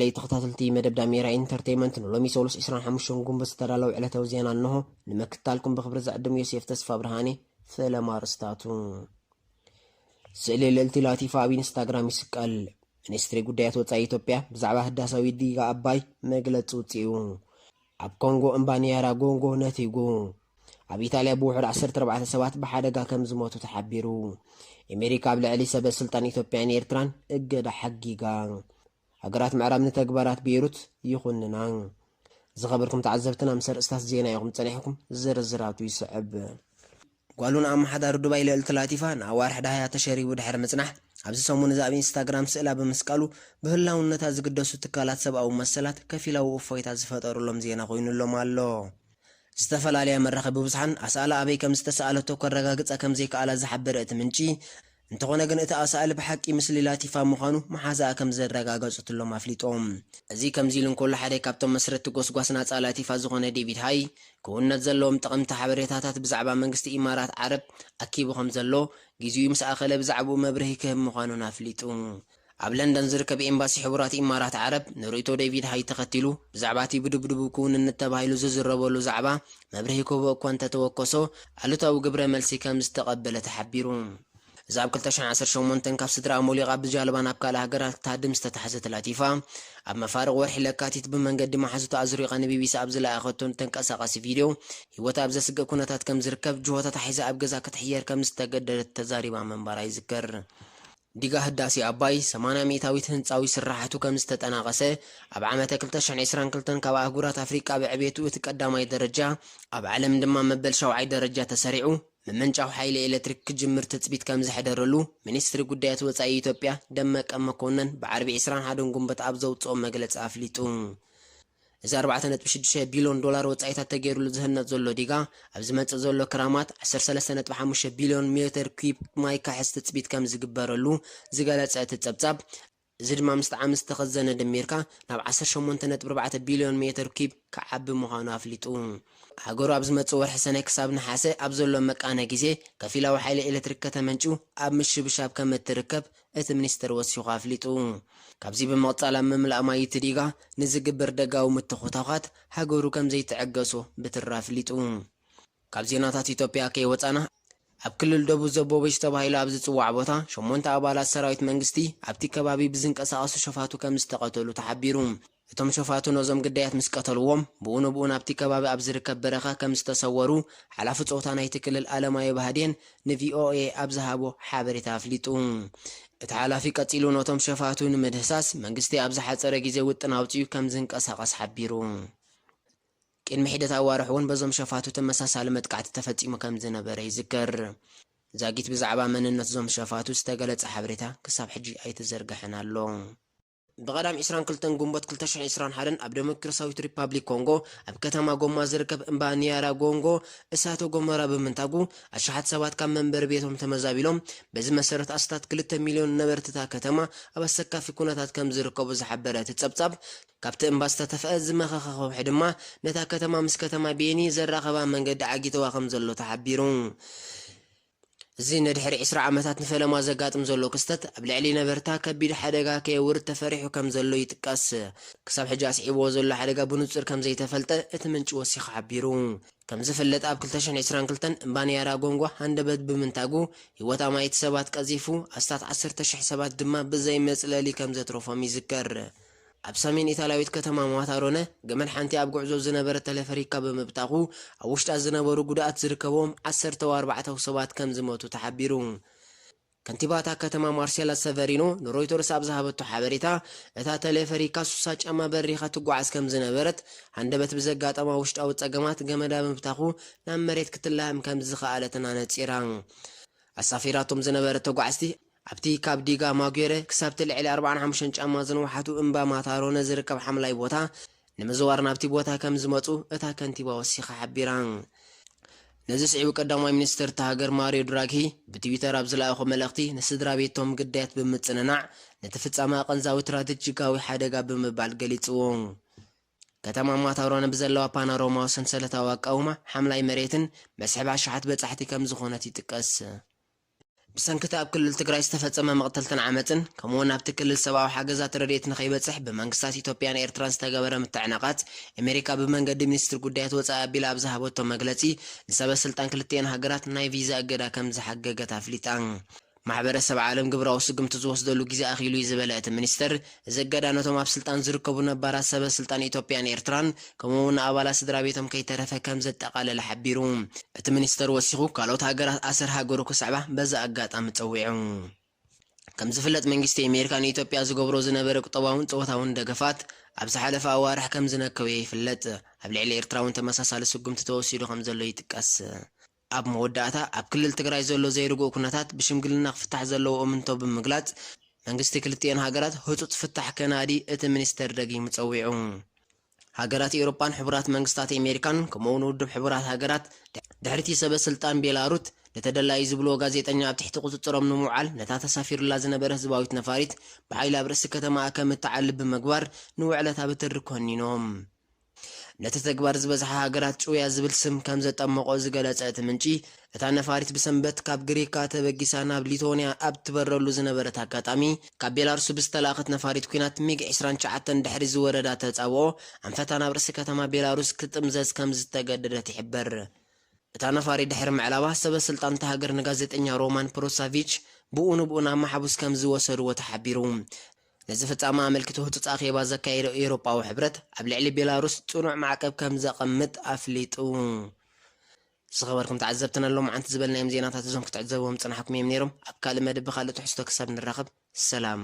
ለይ ተኸታተልቲ መደብ ዳሜራ ኢንተርቴይመንት፣ ንሎሚ ሰሉስ ዕስራን ሓሙሽተን ጉንበት ዝተዳለወ ዕለታዊ ዜና እንሆ ንምክታልኩም ብኽብሪ ዝዕድም ዮሴፍ ተስፋ ብርሃኔ። ፈለማ ኣርእስታቱ። ስእሊ ልዕልቲ ላቲፋ ኣብ ኢንስታግራም ይስቀል። ሚኒስትሪ ጉዳያት ወጻኢ ኢትዮጵያ ብዛዕባ ህዳሳዊ ዲጋ ኣባይ መግለጺ ውጽኡ። ኣብ ኮንጎ እምባ ኒያራ ጎንጎ ነቲጉ። ኣብ ኢጣልያ ብውሑድ ዓሰርተ ኣርባዕተ ሰባት ብሓደጋ ከም ዝሞቱ ተሓቢሩ። ኣሜሪካ ኣብ ልዕሊ ሰበ ስልጣን ኢትዮጵያን ኤርትራን እገዳ ሓጊጋ። ሃገራት ምዕራብ ንተግባራት ቤይሩት ይኹንና። ዝኸበርኩም ተዓዘብትና፣ ምስ ኣርእስታት ዜና ኢኹም ጸኒሕኩም፣ ዝርዝራቱ ይስዕብ። ጓሉን ኣመሓዳሪ ዱባይ ልዕልቲ ላቲፋ ንኣዋርሕ ዳህያ ተሸሪቡ ድሕሪ ምጽናሕ፣ ኣብዚ ሰሙን እዚ ኣብ ኢንስታግራም ስእላ ብምስቃሉ፣ ብህላውነታ ዝግደሱ ትካላት ሰብኣዊ መሰላት ከፊላዊ እፎይታ ዝፈጠሩሎም ዜና ኮይኑሎም ኣሎ። ዝተፈላለያ መራኸቢ ብዙሓን ኣስኣላ ኣበይ ከም ዝተሰኣለቶ ከረጋግጻ ከም ዘይከኣላ ዝሓበረ እቲ ምንጪ፣ እንተኾነ ግን እቲ ኣስኣሊ ብሓቂ ምስሊ ላቲፋ ምዃኑ መሓዛኣ ከም ዘረጋገጹትሎም ኣፍሊጦም። እዚ ከምዚ ኢሉ እንከሎ፣ ሓደ ካብቶም መስረቲ ጎስጓስ ናጻ ላቲፋ ዝኾነ ዴቪድ ሃይ፣ ክውንነት ዘለዎም ጠቐምቲ ሓበሬታታት ብዛዕባ መንግስቲ ኢማራት ዓረብ ኣኪቡ ከም ዘሎ፣ ግዜኡ ምስ ኣኸለ ብዛዕባኡ መብርሂ ክህብ ምዃኑን ኣፍሊጡ። ኣብ ለንደን ዝርከብ ኤምባሲ ሕቡራት ኢማራት ዓረብ ንርእይቶ ዴቪድ ሃይ ተኸቲሉ፣ ብዛዕባ እቲ ብድብድቡ ክውንነት ተባሂሉ ዝዝረበሉ ዛዕባ መብርሂ ክህቦ እኳ እንተተወከሶ፣ ኣሉታዊ ግብረ መልሲ ከም ዝተቐበለ ተሓቢሩ። እዛ ኣብ ክልተ ሽሕን ዓሰርተ ሸሞንተን ካብ ስድራኣ ሞሊቓ ብጃልባ ናብ ካልእ ሃገራት ክትሃድም ዝተታሕዘት ላቲፋ፣ ኣብ መፋርቕ ወርሒ ለካቲት ብመንገዲ መሓዙታ ኣዙሪቓ ንቢቢሲ ኣብ ዝለኣኸቶ ተንቀሳቓሲ ቪድዮ፣ ህይወታ ኣብ ዘስግእ ኩነታት ከም ዝርከብ፣ ጅሆ ተታሒዛ ኣብ ገዛ ክትሕየር ከም ዝተገደደት ተዛሪባ ምንባራ ይዝከር። ዲጋ ህዳሴ ኣባይ ሰማንያ ሚእታዊት ህንጻዊ ስራሕቱ ከም ዝተጠናቐሰ፣ ኣብ ዓመተ ክልተ ሽሕን ዕስራን ክልተን ካብ ኣህጉራት ኣፍሪቃ ብዕቤቱ እቲ ቀዳማይ ደረጃ፣ ኣብ ዓለም ድማ መበል ሻውዓይ ደረጃ ተሰሪዑ፣ ምምንጫው ሓይሊ ኤሌክትሪክ ክጅምር ትጽቢት ከም ዝሕደረሉ ሚኒስትሪ ጉዳያት ወጻኢ ኢትዮጵያ ደመቀ መኮነን ብዓርቢ ዕስራን ሓደን ጉንበት ኣብ ዘውጽኦ መግለጺ ኣፍሊጡ። እዚ ኣርባዕተ ነጥቢ ሽዱሽተ ቢልዮን ዶላር ወጻኢታት ተገይሩሉ ዝህነጽ ዘሎ ዲጋ፣ ኣብ ዝመጽእ ዘሎ ክራማት ዓሰርተ ሰለስተ ነጥቢ ሓሙሽተ ቢልዮን ሜተር ኪዩብ ማይ ክሕዝ ትጽቢት ከም ዝግበረሉ ዝገለጸ እቲ ጸብጻብ፣ እዚ ድማ ምስቲ ዓሚ ዝተኸዘነ ደሚርካ ናብ ዓሰርተ ሸሞንተ ነጥቢ ኣርባዕተ ቢልዮን ሜተር ኪዩብ ክዓቢ ምዃኑ ኣፍሊጡ። ሃገሩ ኣብ ዝመጽእ ወርሒ ሰነ ክሳብ ነሓሰ ኣብ ዘሎ መቃነ ግዜ፣ ከፊላዊ ሓይሊ ኤሌክትሪክ ከተመንጩ ኣብ ምሽብሻብ ከም እትርከብ እቲ ሚኒስተር ወሲኹ ኣፍሊጡ። ካብዚ ብምቕጻል፣ ኣብ ምምላእ ማይ እቲ ዲጋ ንዝግበር ደጋዊ ምትኹታዃት ሃገሩ ከም ዘይትዕገሶ ብትሪ ኣፍሊጡ። ካብ ዜናታት ኢትዮጵያ ከይወጻና፣ ኣብ ክልል ደቡብ ዘቦቤሽ ተባሂሉ ኣብ ዝጽዋዕ ቦታ፣ ሸሞንተ ኣባላት ሰራዊት መንግስቲ ኣብቲ ከባቢ ብዝንቀሳቐሱ ሸፋቱ ከም ዝተቐተሉ ተሓቢሩ። እቶም ሸፋቱ ነዞም ግዳያት ምስ ቀተልዎም፣ ብኡ ንብኡ ናብቲ ከባቢ ኣብ ዝርከብ በረኻ ከም ዝተሰወሩ፣ ሓላፊ ጾታ ናይቲ ክልል ኣለማዮ ባህዴን ንቪኦኤ ኣብ ዝሃቦ ሓበሬታ ኣፍሊጡ። እቲ ሓላፊ ቀጺሉ፣ ነቶም ሸፋቱ ንምድህሳስ መንግስቲ ኣብ ዝሓጸረ ግዜ ውጥን ኣውጺኡ ከም ዝንቀሳቐስ ሓቢሩ። ቅድሚ ሒደት ኣዋርሕ እውን በዞም ሸፋቱ ተመሳሳሊ መጥቃዕቲ ተፈጺሙ ከም ዝነበረ ይዝከር። ዛጊት ብዛዕባ መንነት እዞም ሸፋቱ ዝተገለጸ ሓበሬታ ክሳብ ሕጂ ኣይተዘርግሐን ኣሎ። ብቐዳም ዕስራን ክልተን ጉንበት ክልተ ሽሕን ዕስራን ሓደን ኣብ ደሞክራሲያዊት ሪፓብሊክ ኮንጎ ኣብ ከተማ ጎማ ዝርከብ እምባ ኒያራ ጎንጎ እሳተ ጎመራ ብምንታጉ፣ ኣሽሓት ሰባት ካብ መንበሪ ቤቶም ተመዛቢሎም። በዚ መሰረት፣ ኣስታት ክልተ ሚልዮን ነበርቲ እታ ከተማ ኣብ ኣሰካፊ ኩነታት ከም ዝርከቡ ዝሓበረ እቲ ጸብጻብ፣ ካብቲ እምባ ዝተተፍአ ዝመኸኸ ከውሒ ድማ ነታ ከተማ ምስ ከተማ ቤኒ ዘራኸባ መንገዲ ዓጊተዋ ከም ዘሎ ተሓቢሩ። እዚ ንድሕሪ ዕስራ ዓመታት ንፈለማ ዘጋጥም ዘሎ ክስተት፣ ኣብ ልዕሊ ነበርታ ከቢድ ሓደጋ ከየውርድ ተፈሪሑ ከም ዘሎ ይጥቀስ። ክሳብ ሕጂ ኣስዒብዎ ዘሎ ሓደጋ ብንጹር ከም ዘይተፈልጠ እቲ ምንጪ ወሲኹ ሓቢሩ። ከም ዝፍለጥ፣ ኣብ ክልተ ሽሕን ዕስራን ክልተን እምባ ኒያራ ጎንጎ ሃንደበት ብምንታጉ፣ ህይወት ኣማኢት ሰባት ቀዚፉ፣ ኣስታት ዓሰርተ ሽሕ ሰባት ድማ ብዘይ መጽለሊ ከም ዘትረፎም ይዝከር። ኣብ ሰሜን ኢታልያዊት ከተማ ማታሮነ፣ ገመድ ሓንቲ ኣብ ጉዕዞ ዝነበረ ተለፈሪካ ብምብታኹ፣ ኣብ ውሽጣ ዝነበሩ ጉድኣት ዝርከቦም ዓሰርተ ኣርባዕተ ሰባት ከም ዝሞቱ ተሓቢሩ። ከንቲባ እታ ከተማ ማርሴላ ሰቨሪኖ ንሮይተርስ ኣብ ዝሃበቶ ሓበሬታ፣ እታ ተሌፈሪካ ሱሳ ጫማ በሪኻ ትጓዓዝ ከም ዝነበረት፣ ሃንደበት ብዘጋጠማ ውሽጣዊ ጸገማት ገመዳ ምብታኹ ናብ መሬት ክትላህም ከም ዝኸኣለትን ኣነጺራ። ኣሳፊራቶም ዝነበረት ተጓዓዝቲ ኣብቲ ካብ ዲጋ ማጉየረ ክሳብቲ ልዕሊ ኣርባዓን ሓሙሽተን ጫማ ዝነውሓቱ እምባ ማታሮነ ዝርከብ ሓምላይ ቦታ ንምዝዋር ናብቲ ቦታ ከም ዝመጹ እታ ከንቲባ ወሲኻ ሓቢራ። ነዚ ስዒቡ ቀዳማይ ሚኒስትር እታ ሃገር ማሪዮ ድራጊ ብትዊተር ኣብ ዝለኣኾ መልእኽቲ፣ ንስድራ ቤቶም ግዳያት ብምጽንናዕ፣ ነቲ ፍጻመ ኣቐንዛዊ ስትራተጂካዊ ሓደጋ ብምባል ገሊጽዎ። ከተማ ማታሮነ ብዘለዋ ፓኖራማዊ ሰንሰለታዊ ኣቃውማ ሓምላይ መሬትን መስሕብ ኣሽሓት በጻሕቲ ከም ዝኾነት ይጥቀስ። ብሰንክቲ ኣብ ክልል ትግራይ ዝተፈጸመ መቕተልትን ዓመፅን፣ ከምኡውን ኣብቲ ክልል ሰብኣዊ ሓገዛት ረድኤት ንኸይበፅሕ ብመንግስታት ኢትዮጵያን ኤርትራን ዝተገበረ ምትዕናቓት፣ ኣሜሪካ ብመንገዲ ሚኒስትር ጉዳያት ወፃኢ ኣቢላ ኣብ ዝሃበቶ መግለፂ፣ ንሰበ ስልጣን ክልቲኤን ሃገራት ናይ ቪዛ እገዳ ከም ዝሓገገት ኣፍሊጣ። ማሕበረሰብ ዓለም ግብራዊ ስጉምቲ ዝወስደሉ ግዜ ኣኺሉ እዩ ዝበለ እቲ ሚኒስተር፣ እዚ እገዳ ነቶም ኣብ ስልጣን ዝርከቡ ነባራት ሰበ ስልጣን ኢትዮጵያን ኤርትራን፣ ከምኡ እውን ንኣባላት ስድራ ቤቶም ከይተረፈ ከም ዘጠቓለለ ሓቢሩ። እቲ ሚኒስተር ወሲኹ፣ ካልኦት ሃገራት ኣሰር ሃገሩ ክስዕባ በዚ ኣጋጣሚ ጸዊዑ። ከም ዝፍለጥ፣ መንግስቲ ኣሜሪካ ንኢትዮጵያ ዝገብሮ ዝነበረ ቁጠባውን ጾታውን ደገፋት ኣብ ዝሓለፈ ኣዋርሕ ከም ዝነከወ ይፍለጥ። ኣብ ልዕሊ ኤርትራ እውን ተመሳሳሊ ስጉምቲ ተወሲዱ ከም ዘሎ ይጥቀስ። ኣብ መወዳእታ፣ ኣብ ክልል ትግራይ ዘሎ ዘይርጉእ ኩነታት ብሽምግልና ክፍታሕ ዘለዎ እምንቶ ብምግላጽ፣ መንግስቲ ክልቲኤን ሃገራት ህጹጽ ፍታሕ ከናዲ እቲ ሚኒስተር ደጊሙ ጸዊዑ። ሃገራት ኤውሮጳን ሕቡራት መንግስታት ኣሜሪካን፣ ከምኡውን ውድብ ሕቡራት ሃገራት፣ ድሕሪቲ ሰበ ስልጣን ቤላሩት፣ ንተደላዩ ዝብልዎ ጋዜጠኛ ኣብ ትሕቲ ቁጽጽሮም ንምውዓል፣ ነታ ተሳፊሩላ ዝነበረ ህዝባዊት ነፋሪት ብሓይሊ ኣብ ርእሲ ከተማኣ ከም እትዓልብ ብምግባር፣ ንውዕለታ ብትሪ ኮኒኖም። ነቲ ተግባር ዝበዝሓ ሃገራት ጭውያ ዝብል ስም ከም ዘጠመቖ ዝገለጸ እቲ ምንጪ፣ እታ ነፋሪት ብሰንበት ካብ ግሪካ ተበጊሳ ናብ ሊቶንያ ኣብ ትበረሉ ዝነበረት ኣጋጣሚ፣ ካብ ቤላሩስ ብዝተላእኸት ነፋሪት ኲናት ሚግ ዕስራን ትሽዓተን ድሕሪ ዝወረዳ ተጻብኦ፣ ኣንፈታ ናብ ርእሲ ከተማ ቤላሩስ ክትጥምዘዝ ከም ዝተገደደት ይሕበር። እታ ነፋሪት ድሕሪ ምዕላባ፣ ሰበ ስልጣን እታ ሃገር ንጋዜጠኛ ሮማን ፕሮሳቪች ብኡ ንብኡ ናብ ማሕቡስ ከም ዝወሰድዎ ተሓቢሩ። ነዚ ፍጻመ ኣመልኪቱ ህጹጽ ኣኼባ ዘካየደ ኤውሮጳዊ ሕብረት፣ ኣብ ልዕሊ ቤላሩስ ጽኑዕ ማዕቀብ ከም ዘቐምጥ ኣፍሊጡ። ዝኸበርኩም ተዓዘብትና፣ ሎማዓንቲ ዝበልናዮም ዜናታት እዞም ክትዕዘብዎም ዝጸናሕኩም እዮም ነይሮም። ኣብ ካልእ መደብ ብኻልእ ትሕዝቶ ክሳብ ንራኸብ፣ ሰላም።